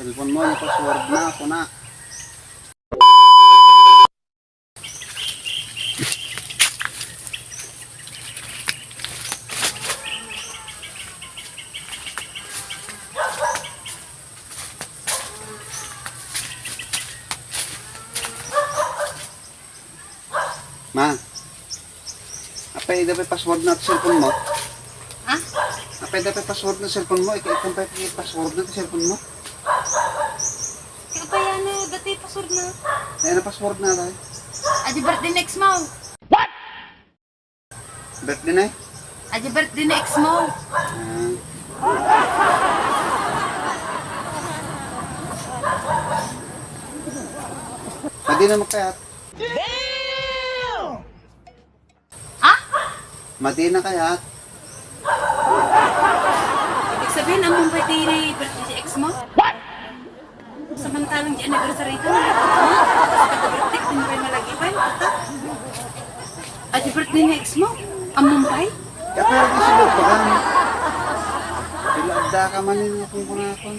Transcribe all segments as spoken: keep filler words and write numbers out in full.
Cellphone mo, yung password na, kuna. Ma, apay, dapay password na ti cellphone mo? Ha? Apay, dapay password na cellphone mo? Ika, ikam pay password na ti cellphone mo? Kaya pa yan eh, dati password na. Ay, ano password na, tay? Adi birthday next month. Birthday na eh? Adi birthday next month. Ah. Pwede na magkayat. Ha? Madi na kayat. Ibig sabihin, ammom pay ti birthday ti ex mo? Samantalang di anniversary ka, naliput mo. Tapos kada birthday, di mo pay malagipay. Ata? Adi birthday ni ex mo? Ammom pay? Kaya pero di sila pa kan. Pila adda ka man yung kung kunakon.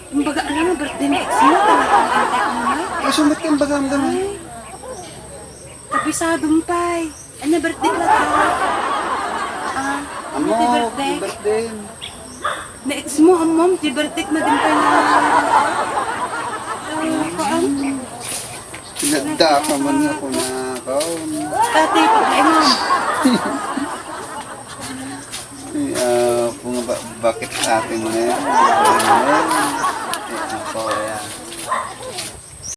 Kumbaga, alam mo, birthday ni ex mo, talagang antay mo na. Ay, sumbit ka yung baga ang ganun. Ay. Kabisado mo, pay. Ania birthday ka? Ah, ano ti birthday? Birthday. Na ex mo, ammom, ti birthday na din pa niya. Ah, kuan? Pinagda ka man nga kunakaon. Tatay, pagkain mo. Ay, ah, kung ba, bakit ate mo na yan? Ano mo na yan? Eh, ako, ayan.